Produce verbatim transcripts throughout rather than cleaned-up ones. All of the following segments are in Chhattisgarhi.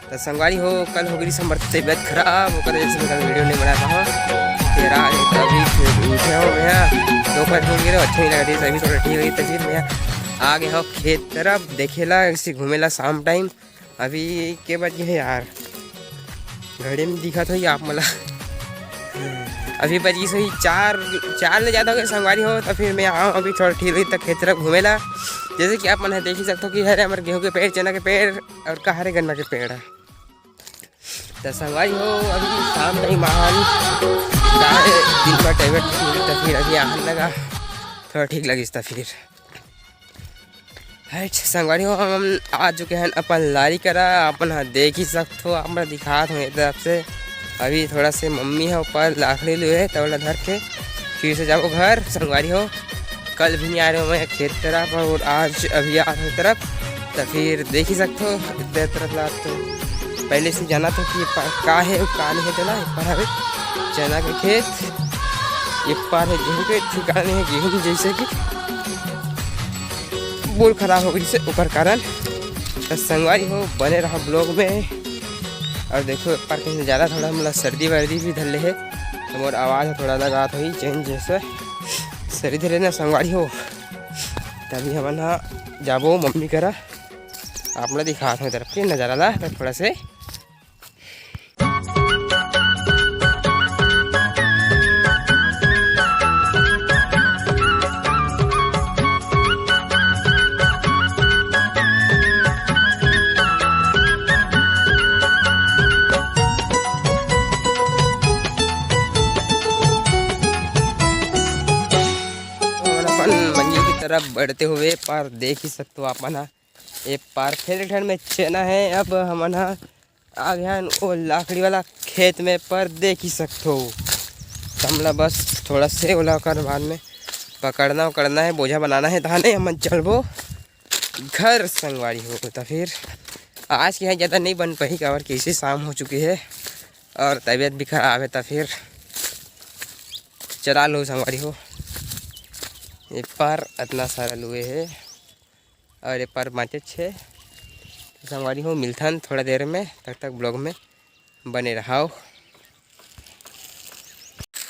त संगवारी हो, कल हो गई हमर तबीयत खराब, ओकर वजह से मैं कल वीडियो नहीं बना पाऊँ। फिर आज तो अभी फिर उठे हो मैं, दोपहर हो गए, अच्छा नहीं लगा, अभी थोड़ा ठीक हुई तबीयत। मैं आ गए हो खेत तरफ देखेला, ऐसे घूमेला शाम टाइम। अभी के बज गए यार, घड़ी में दिखत होई आप मला। अभी बज गई सही चार, चार ले ज़्यादा हो गए संगवारी हो। तो फिर मैं आऊँ अभी थोड़ा ठीक हुई तक खेत तरफ घूमेला। जैसे कि आप मन ह देख ही सकते हो कि हरे हमर गेहूं के पेड़, चना के पेड़ और का हरे गन्ना के पेड़ है। तो संगवारी हो, अभी शाम टाइम आहन, चाहे दिन भर टहबे ठीक मिले, तो फिर अभी आहन लगा, थोड़ा ठीक लगिस। तो फिर हट संगवारी हो, हम आ चुके हैं अपन लारी करा। अपन ह देख ही सकत हो, आप मन दिखात हो ये तरफ से। अभी थोड़ा से मम्मी है ऊपर लाकड़ी लिए है, तो ओला धर के फिर से जाबो घर संगवारी हो। कल भी नहीं आ रहे हो मैं खेत तरफ, और आज अभी आ रहे तरफ, तो फिर देख ही सकत हो इधर तरफ ला। तो पहले से जाना था कि ये पार का है और का नहीं है, तो ना, ये पार हवे चना के खेत, ये पार है गेहूं के, ठिकाने है गेहूं, जैसे कि बोल खराब हो गई से ओकर कारण। तो संगवारी हो, बने रहा ब्लॉग में। और देखो, एक बार कहीं ज़्यादा थोड़ा मतलब सर्दी वर्दी भी धर ले है, तो मोर आवाज़ थोड़ा लगा थोड़ी चेंज जैसे सर्दी धरे ना संगवारी हो। तभी हमन हा जाबो मम्मी करा, आप ला दिखात हूँ तरफ के नज़ारा ला, तो थोड़ा से अपन मंजी की तरफ बढ़ते हुए पार देख ही सकते हो आप मन हा। ए पार फिर एक ठन में चना है। अब हमन हा आ गए हन ओ लाकड़ी वाला खेत में, पर देख ही सकथो। हमला बस थोड़ा से ओला ओकर बाद में पकड़ना उकड़ना है, बोझा बनाना है, तहाने हमन चलबो घर संगवारी हो। तो फिर आज के यहाँ ज़्यादा नहीं बन पाही, काबर कि इसी शाम हो चुकी है और तबीयत भी खराब है। तो फिर चला लो संगवारी हो, ये पार इतना सारा लुए है। और ये पार बाँचेच हे। तो संगवारी हो, मिलथन थोड़ा देर में, तब तक ब्लॉग में बने रहो।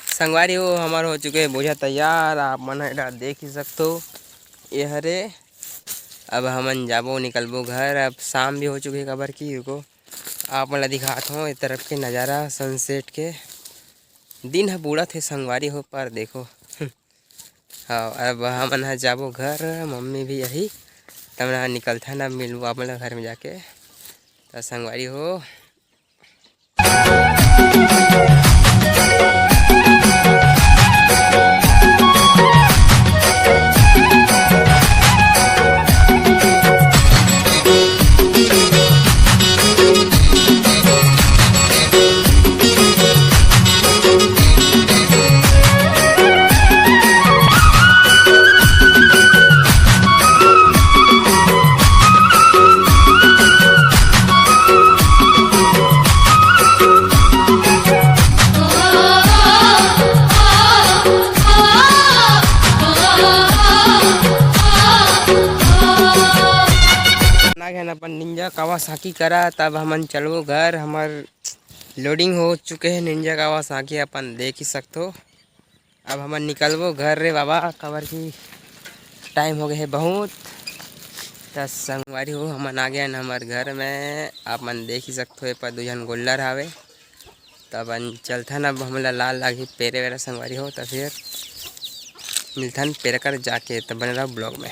संगवारी हो, हमर हो चुके हे बोझा तैयार, आप मन एला देख ही सकथो। ये हरे, अब हमन जाबो, निकलबो घर। अब शाम भी हो चुके हे, काबर कि रुको, आप मन ला दिखात हों ए तरफ के नज़ारा सनसेट के। दिन ह बूड़त हे संगवारी हो, पर देखो। हाँ, अब हमन ह जाबो घर, मम्मी भी आही, तब ना निकलथन, अब मिलबो आप मन ला घर में जाके। त संगवारी हो, ना गए अपन निंजा कावासाकी करा, तब हमन चलबो घर। हमर लोडिंग हो चुके हे निंजा कावासाकी, अपन देख ही सकथो। अब हमन निकलबो घर रे बाबा, काबर कि टाइम हो गए हे बहुत। त संगवारी हो, हमन आ गए हन हमर घर में। आप मन देख ही सकथो, ए पर दू झन गोल्लर हावे। त अपन चलथन, अब हमला लाल लागही पेरे वेरा संगवारी हो, त फिर मिलथन पेरे कर जाके। त बने रहो ब्लॉग में।